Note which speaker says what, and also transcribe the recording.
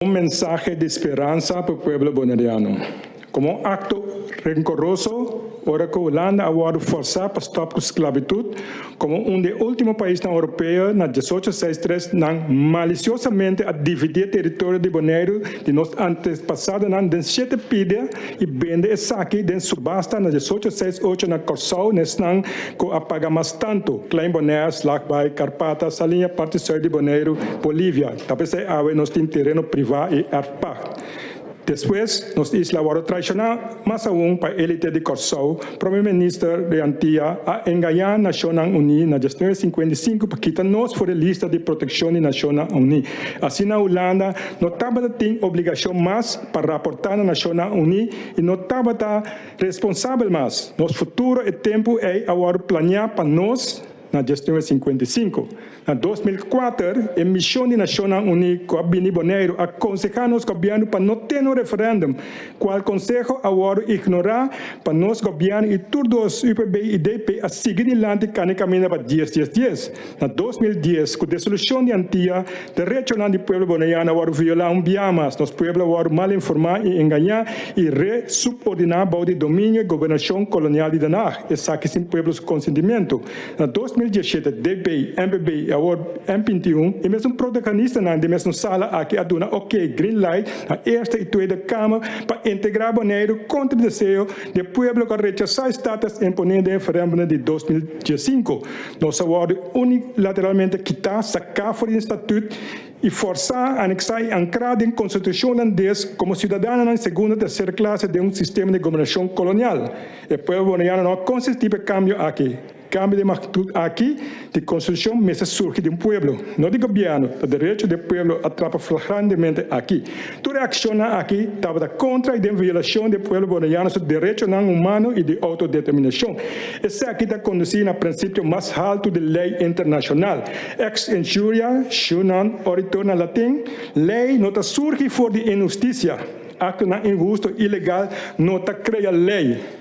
Speaker 1: Un mensahe di speransa pa pueblo boneriano. Komo akto renkoroso, ora ku Hulanda a wòrdu forsá pa stòp ku sklabitut, komo un di e último paisnan oropeo na 1863 nan malisiosamente a dividí e teritorio di Boneiru di nos antepasadonan den shete pida i bende esaki den subasta na 1868 na Kòrsou na esnan ku a paga mas tantu, Klein Bonaire, Slagbaai, Karpata, Saliña, parti sùit di Boneiru, Bolivia. Ta p'esei awe nos tin tereno privá i erfpacht. Despues, nos isla a wòrdu traishoná mas aun pa élite di Kòrsou. Prome Minister di Antia a engañá Nashonnan Uní na 1955 pa kita nos for e lista di protekshon di Nashonnan Uní. Asina Hulanda no tabata tin obligashon mas pa raportá na Nashonnan Uní i no tabata responsabel mas. Nos futuro e tempu ei a wòrdu planiá pa nos na 1955. Na 2004, e mishon di Nashonnan Uní ku a bini Boneiru a konsehá nos gobièrnu pa no tene un referèndum, kual konseho a wòrdu ignorá pa nos gobièrnu i tur dos, UPB i DP, a sigui dilanti kani kaminda pa dies dies dies. Na 2010, ku desolushon di Antia, derechonan di pueblo boneiano a wòrdu violá un bia mas. Nos pueblo a wòrdu mal informá i engañá i re-subordiná bou di dominio i gobernashon kolonial di Den Haag, esaki sin pueblo su konsentimentu. Na 2017, DP, MPB i awor M21, e mesun protaganistanan den mesun sala aki a duna ok, green light, na Eerste i Tweede Kamer pa integrá Boneiru kontra deseo di e pueblo ku a rechasá e status imponé den referèndum di 2015. Nos a wòrdu unilateralmente kitá, saká for di e statut i fòrsá, aneksá i ankrá den konstitushon hulandes komo siudadanonan di segunda i terser klase den un sistema di gobernashon kolonial. E pueblo boneriano no a konsistí pa e kambio aki. Kambio di magnitut aki di konstitushon mester surgi di un pueblo, no di gobièrnu. Ta derecho di e pueblo a trapa flagrantemente aki. Tur e akshonnan aki tabata kontra i den violashon di e pueblo boneriano su derechonan humano i di outodeterminashon. Esaki ta kondusí na prinsipio mas haltu di lei internashonal. Ex injuria shunan oritur na latin, lei no ta surgi for di inhustisia. Aktonan inhusto i ilegal no ta krea lei.